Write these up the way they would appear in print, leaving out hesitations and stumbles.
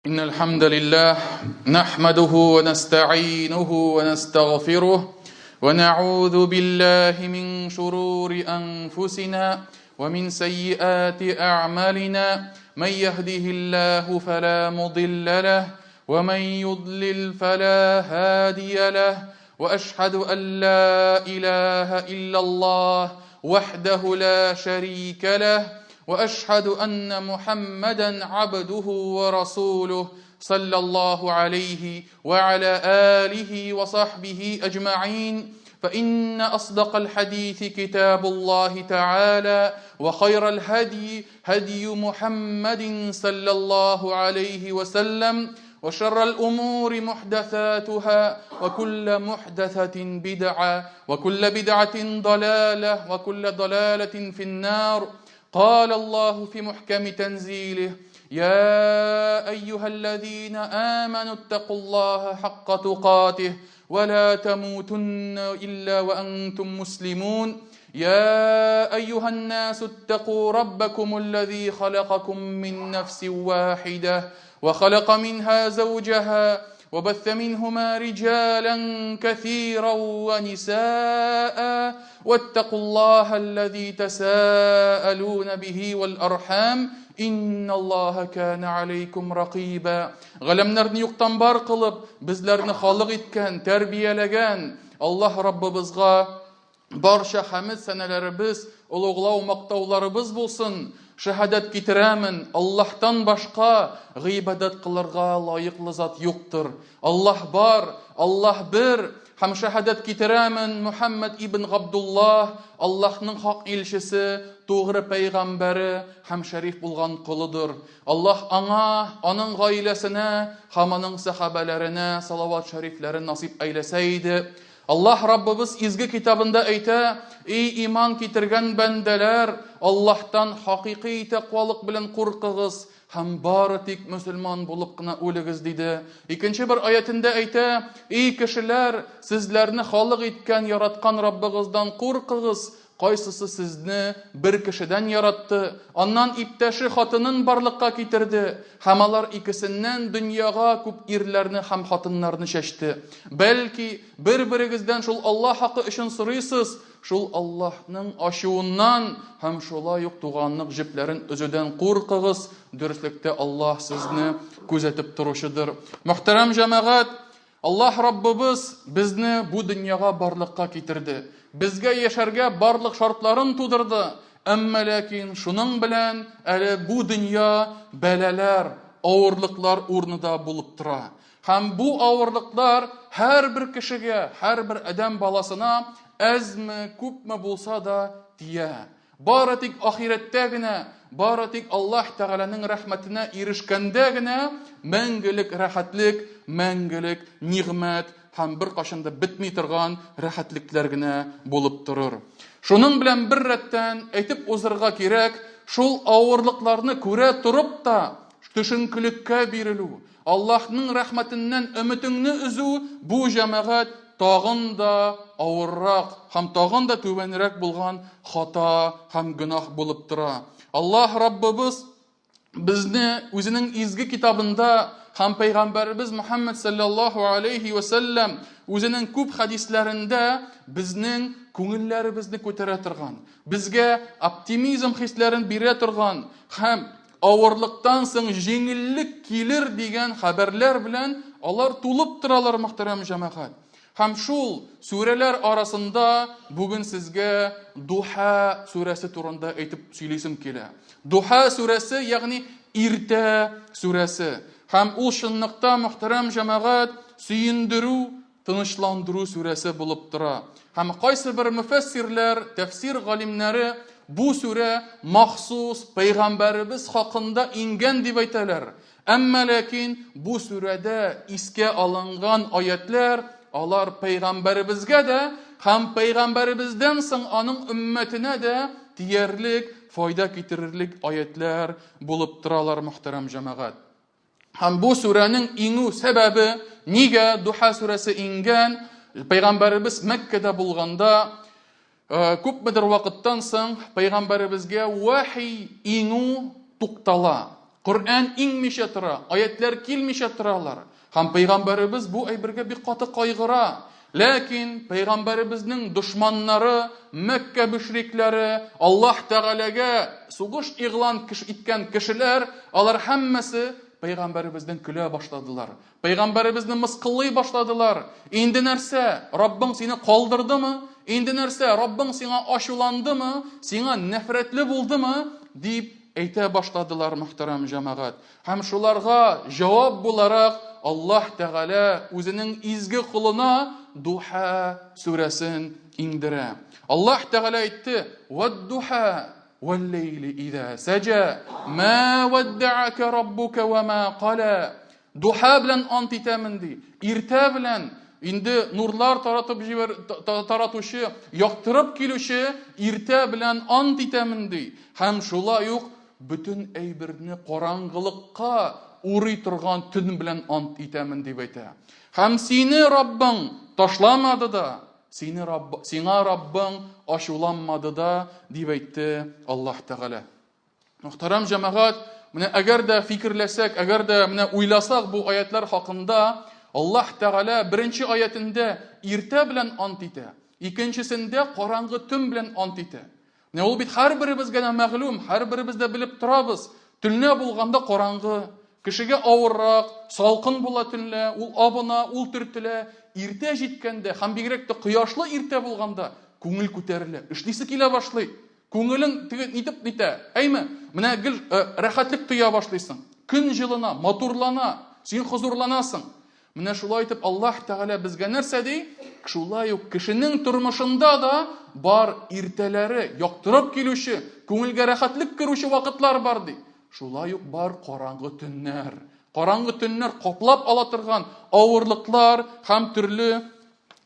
إن الحمد لله نحمده ونستعينه ونستغفره ونعوذ بالله من شرور أنفسنا ومن سيئات أعمالنا من يهده الله فلا مضل له ومن يضلل فلا هادي له وأشهد أن لا إله إلا الله وحده لا شريك له وأشهد أن محمدا عبده ورسوله صلى الله عليه وعلى آله وصحبه أجمعين فإن أصدق الحديث كتاب الله تعالى وخير الهدي هدي محمد صلى الله عليه وسلم وشر الأمور محدثاتها وكل محدثة بدعة وكل بدعة ضلالة وكل ضلالة في النار قال الله في محكم تنزيله يا أيها الذين آمنوا اتقوا الله حق تقاته ولا تموتن إلا وأنتم مسلمون يا أيها الناس اتقوا ربكم الذي خلقكم من نفس واحدة وخلق منها زوجها وبث منهما رجالا كثيرا ونساء واتقوا الله الذي تساءلون به والأرحام إن الله كان عليكم رقيبا Галәмнәрне юктан бар кылып, безләрне халык иткән, тәрбияләгән Аллаһ Раббыбызга барча хәмед сәнәләребез, олуглау мактауларыбыз булсын. Шәһадәт китерәмен, Аллаһтан башка гыйбадәт кылырга лаеклы зат юктыр. Аллаһ бар, Аллаһ бер, һәм шәһадәт китерәмен, Мөхәммәд ибн Габдуллаһ, Аллаһның хак илчесе, тугры пәйгамбәре һәм шәриф булган колыдыр. Аллаһ аңа, аның гаиләсенә һәм аның сәхабәләренә салават шәрифләрен насыйп әйләсә иде. Аллаһ Раббыбыз изге китабында әйтә, Эй иман китергән бәндәләр, Аллаһтан хакыйкый тәкъвалык белән куркыгыз һәм бары тик мөселман булып кына үлегез, диде. Икенче бер аятендә әйтә, Эй кешеләр, сезләрне халык иткән яраткан Раббыгыздан куркыгыз, Кайсысы сезне бер кешедән яратты, аннан иптәше хатынын барлыкка китерде, һәм алар икесеннән дөньяга күп ирләрне һәм хатыннарны чәчте. Бәлки, бер-берегездән шул Аллаһ хакы өчен сорыйсыз, шул Аллаһның ачуыннан һәм шулай ук туганлык җепләрен өзүдән куркыгыз, дөреслектә Аллаһ сезне күзәтеп торучыдыр. Мөхтәрәм җәмәгать, Аллаһ Раббыбыз безне бу дөньяга барлыкка китерде. Безгә яшәргә барлык шартларын тудырды. Әмма ләкин шуның белән әле бу дөнья бәлаләр, авырлыклар урыны да булып тора. Һәм бу авырлыклар һәрбер кешегә, һәрбер адәм баласына әзме, күпме булса да тия. Бары тик ахирәттә генә, бары тик Аллаһ Тәгаләнең рәхмәтенә ирешкәндә генә мәңгелек рәхәтлек, мәңгелек нигъмәт һәм беркайчан да бетми торган рәхәтлекләр генә булып торыр. Шуның белән бер рәттән әйтеп узырга кирәк, шул авырлыкларны күрә торып та төшенкелеккә бирелү, Аллаһның рәхмәтеннән өметеңне өзү бу җәмәгать тагын да авыррак һәм тагын да түбәнрәк булган хата һәм гөнаһ булып тора. Аллаһ Раббыбыз безне үзенең изге китабында һәм пәйгамбәребез Мухаммад саллаллаһу алейхи ва сәлләм үзенең күп хәдисләрендә безнең күңелләребезне күтәрә торган, безгә оптимизм хисләрен бирә торган һәм Авырлыктан соң җиңеллек килер дигән хәбәрләр белән алар тулып торалар, мөхтәрәм җәмәгать. Һәм шул сүрәләр арасында бүген сезгә Духа сүрәсе турында әйтеп сөйлисем килә. Духа сүрәсе, ягъни иртә сүрәсе. Һәм ул чынлыкта, мөхтәрәм җәмәгать, сөендерү, тынычландыру сүрәсе булып тора. Һәм кайсы бер мөфәссирләр, тәфсир галимнәре бу сүрә махсус пәйгамбәребез хакында иңгән дип әйтәләр. Әмма ләкин бу сүрәдә искә алынган аятләр алар пәйгамбәребезгә дә һәм пәйгамбәребездән соң аның өммәтенә дә тиярлек, файда китерерлек аятләр булып торалар, мөхтәрәм җәмәгать. Һәм бу сүрәнең иңү сәбәбе, нигә Духа сүрәсе иңгән? Пәйгамбәребез Мәккәдә булганда, э, күпмедер вакыттан соң пәйгамбәребезгә вахи иңү туктала. Коръән иңмичә тора, аятләр килмичә торалар. Һәм пәйгамбәребез бу әйбергә бик каты кайгыра. Ләкин пәйгамбәребезнең дошманнары, Мәккә мөшрикләре, Аллаһ Тәгаләгә сугыш игълан иткән кешеләр, алар һәммәсе пәйгамбәребездән көлә башладылар. Пәйгамбәребезне мыскыллый башладылар. Инде нәрсә, Раббың сине калдырдымы? Инде нәрсә, Раббың сиңа ачуландымы? Сиңа нәфрәтле булдымы? дип әйтә башладылар, мөхтәрәм җәмәгать. Һәм шуларга җавап буларак Аллаһ Тәгалә үзенең изге колына Духа сүрәсен иңдерә. Аллаһ Тәгалә әйтте: "Вад-духа вал-лейли иза саҗа, ма вадда'ака раббука ва ма кала". Духа белән ант итәмен ди. Иртә белән инде нурлар таратып җибәр таратучы, яктырып килүче иртә белән ант итәмен ди. Һәм шулай ук бөтен әйберне караңгылыкка урый торган төн белән ант итәмен дип әйтә. Һәм сине Раббың ташламады да, сине Рабб, сиңа Раббың ачуланмады да, дип әйтте Аллаһ Тәгалә. Мөхтәрәм җәмәгать, менә әгәр дә фикерләсәк, әгәр дә менә уйласак бу аятлар хакында, Аллаһ Тәгалә беренче аятендә иртә белән ант итә, икенчесендә караңгы төн белән ант итә. Менә ул бит һәрберебезгә дә мәгълүм, һәрберебез дә белеп торабыз. Төнлә булганда караңгы, кешегә авыррак, салкын була төнлә, ул абына, ул төртелә. Иртә җиткәндә һәм бигрәк тә кояшлы иртә булганда күңел күтәрелә, эшлисе килә башлый. Күңелең теге нитеп нитә, әйме? Менә гел э, рәхәтлек тоя башлыйсың. Көн җылына, матурлана, син хозурланасың. Менә шулай итеп Аллаһ Тәгалә безгә нәрсә ди? Шулай ук кешенең тормышында да бар иртәләре, яктырып килүче, күңелгә рәхәтлек керүче вакытлар бар ди. Шулай ук бар караңгы төннәр. Караңгы төннәр каплап ала торган авырлыклар һәм төрле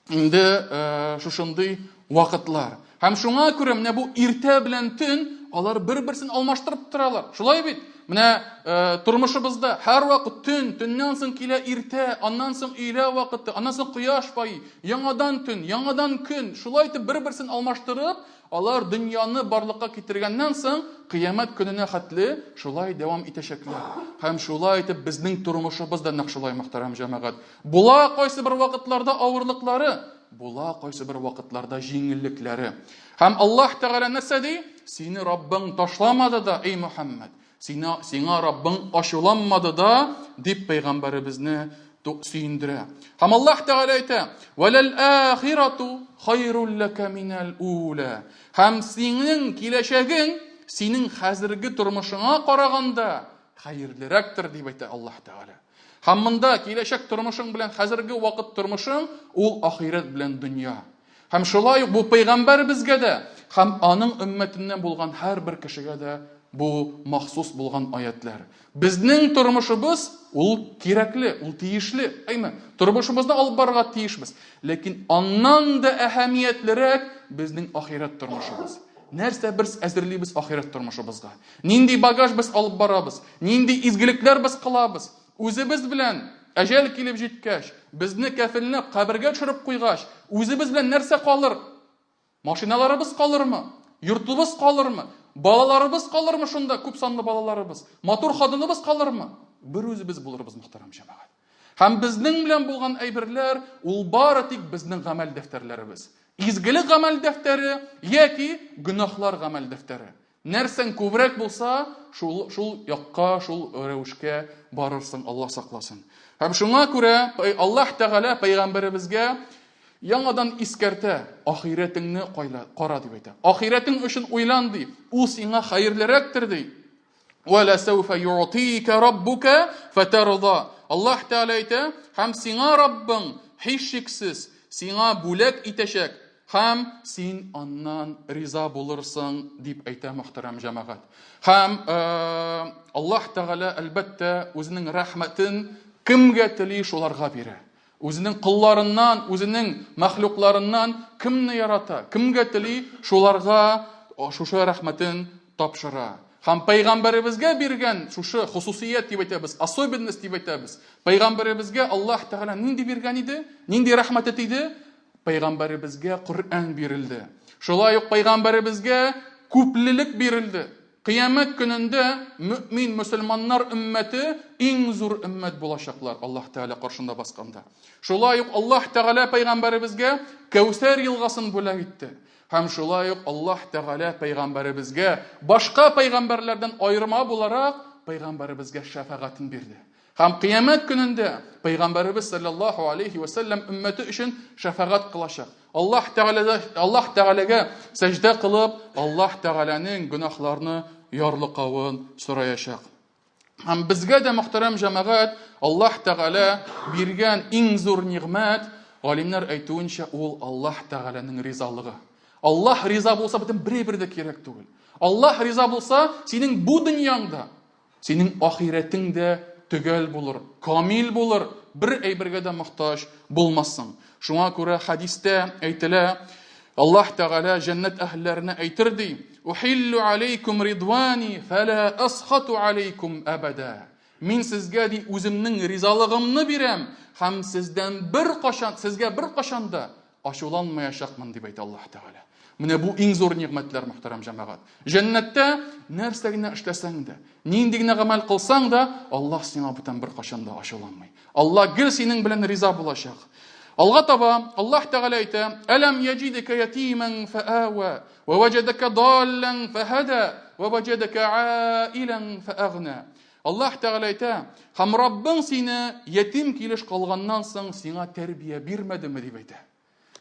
инде э, шушындый вакытлар. Һәм шуңа күрә менә бу иртә белән төн алар бер-берсен алмаштырып торалар. Шулай бит? Менә э, тормышыбызда һәрвакыт төн, төннән соң килә иртә, аннан соң өйлә вакыты, аннан соң кояш байый, яңадан төн, яңадан көн. Шулай итеп бер-берсен алмаштырып, Алар дөньяны барлыкка китергәннән соң, кыямәт көненә хәтле шулай дәвам итәчәкләр. Һәм шулай итеп безнең тормышыбыз да нәкъ шулай, мөхтәрәм җәмәгать. Була кайсы бер вакытларда авырлыклары, була кайсы бер вакытларда җиңеллекләре. Һәм Аллаһ Тәгалә нәрсә ди? Сине Раббың ташламады да, эй Мөхәммәд. Сиңа, сиңа Раббың ачуланмады да, дип пәйгамбәребезне сөендерә. Һәм Аллаһ Тәгалә әйтә: "Вәләл ахирату хайрул лака минәл ула". Һәм синең киләчәгең синең хәзерге тормышыңа караганда хәерлерәктер, дип әйтә Аллаһ Тәгалә. Һәм монда киләчәк тормышың белән хәзерге вакыт тормышың ул ахирәт белән дөнья. Һәм шулай ук бу пәйгамбәребезгә дә һәм аның өммәтеннән булган һәрбер кешегә дә бу махсус булган аятләр. Безнең тормышыбыз ул кирәкле, ул тиешле, әйме? Тормышыбызны алып барырга тиешбез. Ләкин аннан да әһәмиятлерәк безнең ахирәт тормышыбыз. Нәрсә без әзерлибез ахирәт тормышыбызга? Нинди багаж без алып барабыз? Нинди изгелекләр без кылабыз? Үзебез белән әҗәл килеп җиткәч, безне кәфенләп кабергә төшереп куйгач, үзебез белән нәрсә калыр? Машиналарыбыз калырмы? Йортыбыз калырмы? Балаларыбыз калырмы шунда, күп санлы балаларыбыз? Матур хатыныбыз калырмы? Бер үзебез булырбыз, мөхтәрәм җәмәгать. Һәм безнең белән булган әйберләр ул бары тик безнең гамәл дәфтәрләребез. Изгелек гамәл дәфтәре яки гөнаһлар гамәл дәфтәре. Нәрсәң күбрәк булса, шул, шул якка, шул рәвешкә барырсың, Аллаһ сакласын. Һәм шуңа күрә Аллаһ Тәгалә пәйгамбәребезгә яңадан искәртә, ахирәтеңне кара дип әйтә. Ахирәтең өчен уйлан ди, ул сиңа хәерлерәктер ди. Ва ла сауфа юътика раббука фатарда. Аллаһ Тәгалә әйтә, һәм сиңа Раббың һичшиксез сиңа бүләк итәчәк, Һәм син аннан риза булырсың, дип әйтә мөхтәрәм җәмәгать. Һәм Аллаһ Тәгалә, әлбәттә, үзенең рәхмәтен кемгә тели, шуларга бирә. Үзенең колларыннан, үзенең мәхлукларыннан кемне ярата, кемгә тели, шуларга шушы рәхмәтен тапшыра. Һәм пәйгамбәребезгә биргән шушы хосусият дип әйтәбез, особенность дип әйтәбез. Пәйгамбәребезгә Аллаһ Тәгалә нинди биргән иде? Нинди рәхмәте тиде? Пәйгамбәребезгә Коръән бирелде. Шулай ук пәйгамбәребезгә күплелек бирелде. Кыямәт көнендә мөэмин мөселманнар өммәте иң зур өммәт булачаклар Аллаһ Тәгалә каршында басканда. Шулай ук Аллаһ Тәгалә пәйгамбәребезгә Кәүсәр елгасын бүләк итте. Һәм шулай ук Аллаһ Тәгалә пәйгамбәребезгә башка пәйгамбәрләрдән аерма буларак пәйгамбәребезгә шәфәгатен бирде. Һәм кыямәт көнендә пәйгамбәребез саллаллаһу алейхи ва сәлләм өммәте өчен шәфәгать кылачак. Аллаһ Тәгаләдә Аллаһ Тәгаләгә сәҗдә кылып, Аллаһ Тәгаләнең гөнаһларны ярлыкавын сораячак. Һәм безгә дә мөхтәрәм җәмәгать, Аллаһ Тәгалә биргән иң зур нигъмәт, галимнәр әйтүенчә, ул Аллаһ Тәгаләнең ризалыгы. Аллаһ риза булса, бөтен берәй-бер дә кирәк түгел. Аллаһ риза булса, синең бу дөньяңда Синең ахирәтең дә төгәл булыр, камил булыр, бер әйбергә дә мохтаҗ булмассың. Шуңа күрә хәдистә әйтелә, Аллаһ Тәгалә җәннәт әһелләренә әйтер ди, Ухиллю алейкум ридвани, фәлә асхату алейкум әбәдә. Мин сезгә ди үземнең ризалыгымны бирәм һәм сездән бер кашан, сезгә бер кашан да Ачуланмаячакмын, дип әйтә Аллаһ Тәгалә. Менә бу иң зур нигъмәтләр, мөхтәрәм җәмәгать. Җәннәттә нәрсә генә эшләсәң дә, нинди генә гамәл кылсаң да, Аллаһ сиңа бүтән беркайчан да ачуланмый. Аллаһ гел синең белән риза булачак. Алга таба Аллаһ Тәгалә әйтә: "Әләм яҗидека ятиман фаава, ва ваҗадака даллан фахада, ва ваҗадака аилан фаагна." Аллаһ Тәгалә әйтә, Һәм Раббың сине ятим килеш калганнан соң сиңа тәрбия бирмәдеме, дип әйтә.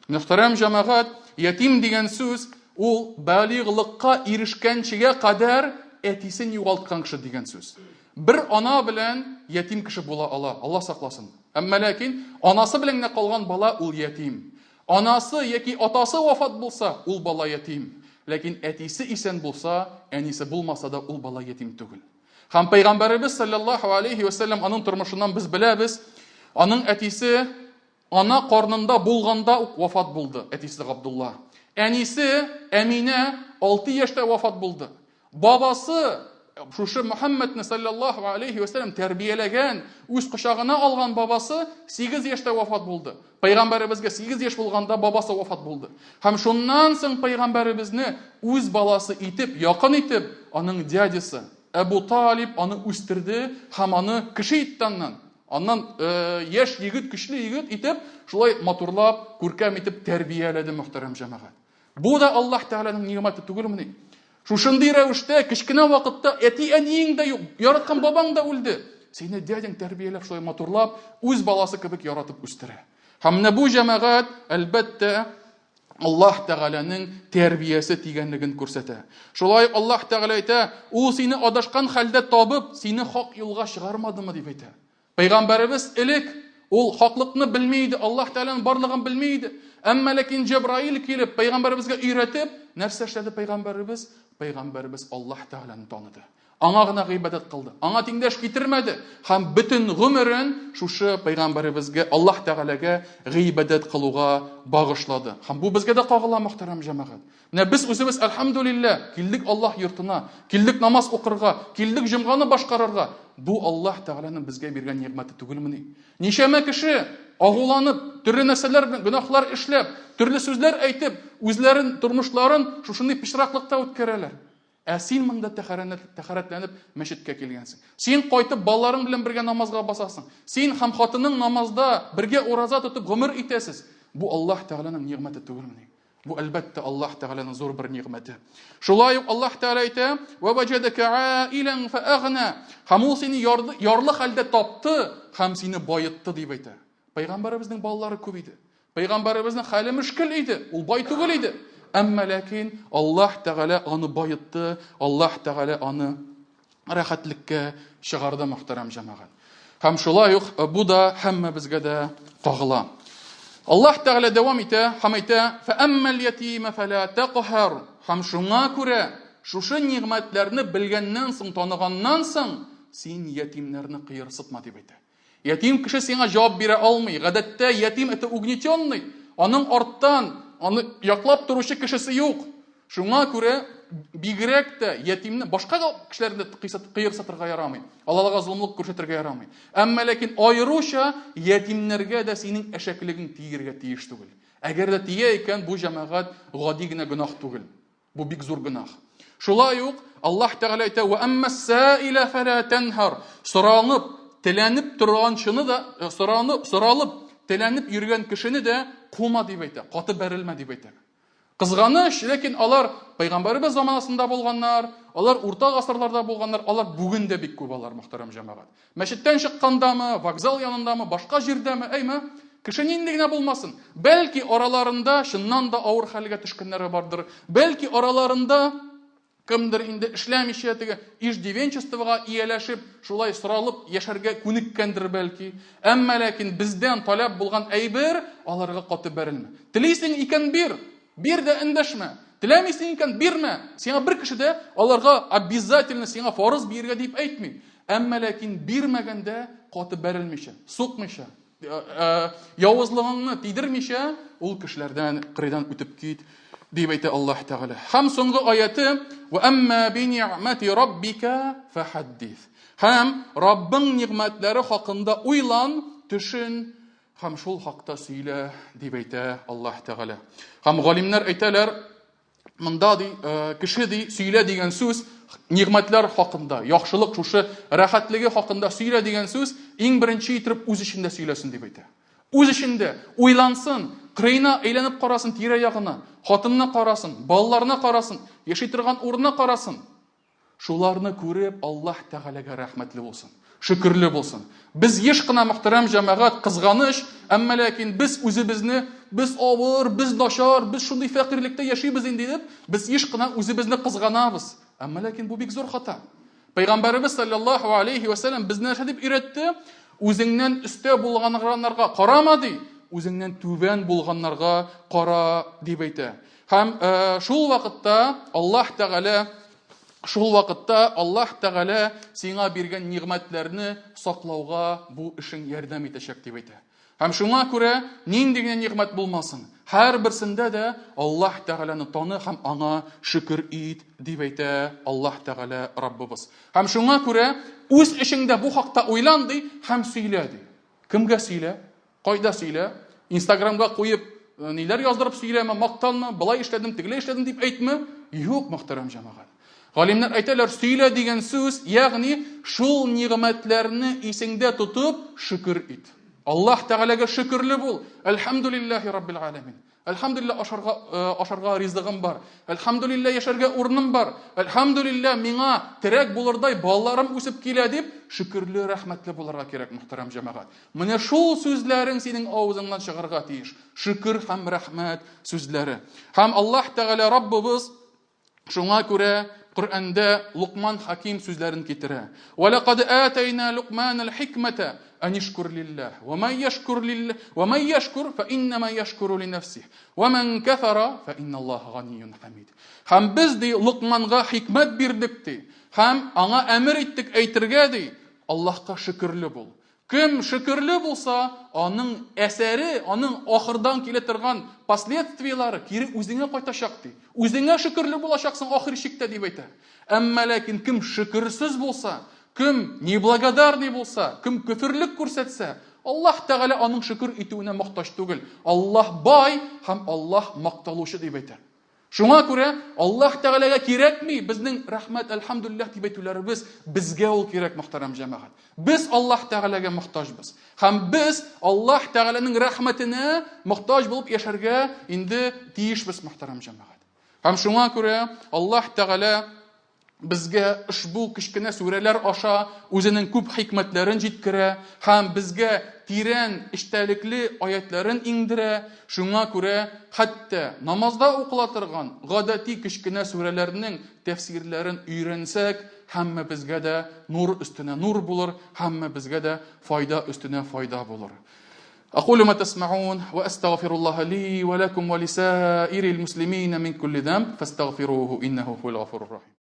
Мөхтәрәм җәмәгать, ятим дигән сүз ул балигълыкка ирешкәнчегә кадәр әтисен югалткан кеше дигән сүз. Бер ана белән ятим кеше була ала, Алла сакласын. Әмма ләкин анасы белән генә калган бала ул ятим. Анасы яки атасы вафат булса, ул бала ятим. Ләкин әтисе исән булса, әнисе булмаса да ул бала ятим түгел. Һәм пәйгамбәребез саллаллаһу алейхи ва сәлләм аның тормышыннан без беләбез, аның әтисе ана карнында булганда ук вафат булды, әтисе Габдулла. Әнисе Әминә 6 яшьтә вафат булды. Бабасы шушы Мөхәммәдне саллаллаһу алейхи ва сәлләм тәрбияләгән, үз кочагына алган бабасы 8 яшьтә вафат булды. Пәйгамбәребезгә 8 яшь булганда бабасы вафат булды. Һәм шуннан соң пәйгамбәребезне үз баласы итеп, якын итеп, аның дядясы Әбу Талиб аны үстерде һәм аны кеше итте аннан. Аннан э, яшь егет, көчле егет итеп, шулай матурлап, күркәм итеп тәрбияләде мөхтәрәм җәмәгать. Бу да Аллаһ Тәгаләнең нигъмәте түгелмени? Шушындый рәвештә кечкенә вакытта әти-әниең дә юк, яраткан бабаң да үлде. Сине дядяң тәрбияләп шулай матурлап, үз баласы кебек яратып үстерә. Һәм менә бу җәмәгать, әлбәттә, Аллаһ Тәгаләнең тәрбиясе дигәнлеген күрсәтә. Шулай Аллаһ Тәгалә әйтә, ул сине адашкан хәлдә табып, сине хак юлга чыгармадымы дип әйтә. Пәйгамбәребез элек ул хаклыкны белми иде, Аллаһ Тәгаләнең барлыгын белми иде. Әмма ләкин Җәбраил килеп, пәйгамбәребезгә өйрәтеп, нәрсә эшләде пәйгамбәребез? Пәйгамбәребез Аллаһ Тәгаләне таныды. Аңа гына гыйбадәт кылды. Аңа тиңдәш китермәде һәм бөтен гомерен шушы пәйгамбәребезгә, Аллаһ Тәгаләгә гыйбадәт кылуга багышлады. Һәм бу безгә дә кагыла, мөхтәрәм җәмәгать. Менә без үзебез, әлхәмдүлилләһ, килдек Аллаһ йортына, килдек намаз укырга, килдек җомганы башкарырга. Бу Аллаһ Тәгаләнең безгә биргән нигъмәте түгелмени? Ничәмә кеше агуланып, төрле нәрсәләр белән гөнаһлар эшләп, төрле сүзләр әйтеп, үзләрен, тормышларын шушындый пычраклыкта үткәрәләр. Ә син монда тәхәрәтләнеп мәчеткә килгәнсең. Син кайтып балаларың белән бергә намазга басасың. Син һәм хатының намазда бергә ураза тотып гомер итәсез. Бу Аллаһ Тәгаләнең нигъмәте түгелмени? Бу, әлбәттә, Аллаһ Тәгаләнең зур бер нигъмәте. Шулай ук Аллаһ Тәгалә әйтә: "Ва ваҗадака аилан фаагна". Һәм ул сине ярлы, ярлы хәлдә тапты һәм сине баетты дип әйтә. Пәйгамбәребезнең балалары күп иде. Пәйгамбәребезнең хәле мөшкел иде, ул бай түгел иде. Әмма ләкин Аллаһ Тәгалә аны баетты, Аллаһ Тәгалә аны рәхәтлеккә чыгарды, мөхтәрәм җәмәгать. Һәм шулай ук э, бу да һәммәбезгә дә кагыла. Аллаһ Тәгалә дәвам итә һәм әйтә: "Фәәммәл ятима фәлә тәкһар". Һәм шуңа күрә шушы нигъмәтләрне белгәннән соң, таныганнан соң, син ятимнәрне кыерсытма дип әйтә. Ятим кеше сиңа җавап бирә алмый. Гадәттә ятим это угнетенный. Аның арттан аны яклап торучы кешесе юк. Шуңа күрә бигрәк тә ятимне башка кешеләрне кыерсытырга ярамый. Аларга золымлык күрсәтергә ярамый. Әмма ләкин аеруча ятимнәргә дә синең әшәкелегең тиергә тиеш түгел. Әгәр дә тия икән, бу җәмәгать гади генә гөнаһ түгел. Бу бик зур гөнаһ. Шулай ук Аллаһ Тәгалә әйтә: "Ва әмма саиля фала танһар". Соранып, теләнеп торганчыны да, э, соранып, соралып, теләнеп йөргән кешене дә кума дип әйтә, каты бәрелмә дип әйтә. Кызганыч, ләкин алар пәйгамбәребез заманасында булганнар, алар урта гасырларда булганнар, алар бүген дә бик күп алар, мөхтәрәм җәмәгать. Мәчеттән чыккандамы, вокзал янындамы, башка җирдәме, әйме, кеше нинди генә булмасын, бәлки араларында чыннан да авыр хәлгә төшкәннәре бардыр, бәлки араларында Кемдер инде эшләмичә теге иждивенчествога ияләшеп, шулай соралып яшәргә күнеккәндер бәлки. Әмма ләкин бездән таләп булган әйбер аларга каты бәрелмә. Телисең икән бир, бир дә эндәшмә. Теләмисең икән бирмә. Сиңа бер кеше дә аларга обязательно сиңа фарыз бирергә дип әйтми. Әмма ләкин бирмәгәндә каты бәрелмичә, сукмыйча, явызлыгыңны тидермичә, ул кешеләрдән кырыйдан үтеп кит, дип әйтә Аллаһ Тәгалә. Һәм соңгы аяты: "Ва әмма би ни'мати раббика фахаддис". Һәм Раббың нигъмәтләре хакында уйлан, төшен һәм шул хакта сөйлә, дип әйтә Аллаһ Тәгалә. Һәм галимнәр әйтәләр, Монда ди, э, кеше ди, сөйлә дигән сүз нигъмәтләр хакында, яхшылык шушы рәхәтлеге хакында сөйлә дигән сүз иң беренче итеп үз эчендә сөйләсен дип әйтә. Үз эчендә уйлансын, кырыена әйләнеп карасын тирә-ягына, хатынына карасын, балаларына карасын, яши торган урынына карасын. Шуларны күреп, Аллаһ Тәгаләгә рәхмәтле булсын, шөкерле булсын. Без еш кына, мөхтәрәм җәмәгать, кызганыч, әмма ләкин без үзебезне, без авыр, без начар, без шундый фәкыйрьлектә яшибез инде дип, без еш кына үзебезне кызганабыз. Әмма ләкин бу бик зур хата. Пәйгамбәребез саллаллаһу алейхи ва сәлләм безне нәрсә дип өйрәтте? Үзеңнән өстә булганнарга карама ди, үзеңнән түбән булганнарга кара дип әйтә. Һәм э, шул вакытта Аллаһ Тәгалә шул вакытта Аллаһ Тәгалә сиңа биргән нигъмәтләрне саклауга бу эшең ярдәм итәчәк дип әйтә. Һәм шуңа күрә нинди генә нигъмәт булмасын, һәрберсендә дә Аллаһ Тәгаләне таны һәм аңа шөкер ит дип әйтә Аллаһ Тәгалә Раббыбыз. Һәм шуңа күрә үз эшеңдә бу хакта уйлан ди һәм сөйлә ди. Кемгә сөйлә? Кайда сөйлә? Инстаграмга куеп, э, ниләр яздырып сөйләмә, мактанма, былай эшләдем, тегеләй эшләдем дип әйтме? Юк, мөхтәрәм җәмәгать. Галимнәр әйтәләр, сөйлә дигән сүз, ягъни шул нигъмәтләрне исеңдә тотып, шөкер ит. Аллаһ Тәгаләгә шөкерле бул. Әлхәмдүлилләһи раббил галәмин. Әлхәмдүлилләһ, ашарга, э, ашарга ризыгым бар. Әлхәмдүлилләһ, яшәргә урыным бар. Әлхәмдүлилләһ, миңа терәк булырдай балаларым үсеп килә дип, шөкерле, рәхмәтле булырга кирәк, мөхтәрәм җәмәгать. Менә шул сүзләрең синең авызыңнан чыгарга тиеш. Шөкер һәм рәхмәт сүзләре. Һәм Аллаһ Тәгалә Раббыбыз Шуңа күрә Коръәндә Лукман Хаким сүзләрен китерә. Ва лакад атайна Лукман аль-хикмата ан ишкур лиллаһ. Ва ман яшкур лиллаһ, ва ман яшкур фа иннама яшкуру ли нафсих. Ва ман кафара фа инналлаһа ганиюн хамид. Һәм без ди Лукманга хикмәт бирдек ди. Һәм аңа әмер иттек әйтергә ди, Аллаһка шөкерле бул. Кем шөкерле булса, аның әсәре, аның ахырдан килә торган последствияләре кире үзеңә кайтачак, ди. Үзеңә шөкерле булачаксың ахыр чиктә, дип әйтә. Әмма ләкин кем шөкерсез булса, кем неблагодарный булса, кем көферлек күрсәтсә, Аллаһ Тәгалә аның шөкер итүенә мохтаҗ түгел. Аллаһ бай һәм Аллаһ макталучы, дип әйтә. Шуңа күрә Аллаһ Тәгаләгә кирәкми безнең рәхмәт, әлхәмдүлилләһ дип әйтүләребез, безгә ул кирәк, мөхтәрәм җәмәгать. Без Аллаһ Тәгаләгә мохтаҗбыз. Һәм без Аллаһ Тәгаләнең рәхмәтенә мохтаҗ булып яшәргә инде тиешбез, мөхтәрәм җәмәгать. Һәм шуңа күрә Аллаһ Тәгалә безгә ошбу кечкенә сүрәләр аша үзенең күп хикмәтләрен җиткерә һәм безгә тирән эчтәлекле аятләрен иңдерә. Шуңа күрә хәтта намазда укыла торган гадәти кечкенә сүрәләрнең тәфсирләрен өйрәнсәк, һәммәбезгә дә нур өстенә нур булыр, һәммәбезгә дә файда өстенә файда булыр. أقول ما تسمعون وأستغفر الله لي ولكم ولسائر المسلمين من كل ذنب فاستغفروه إنه هو الغفور الرحيم.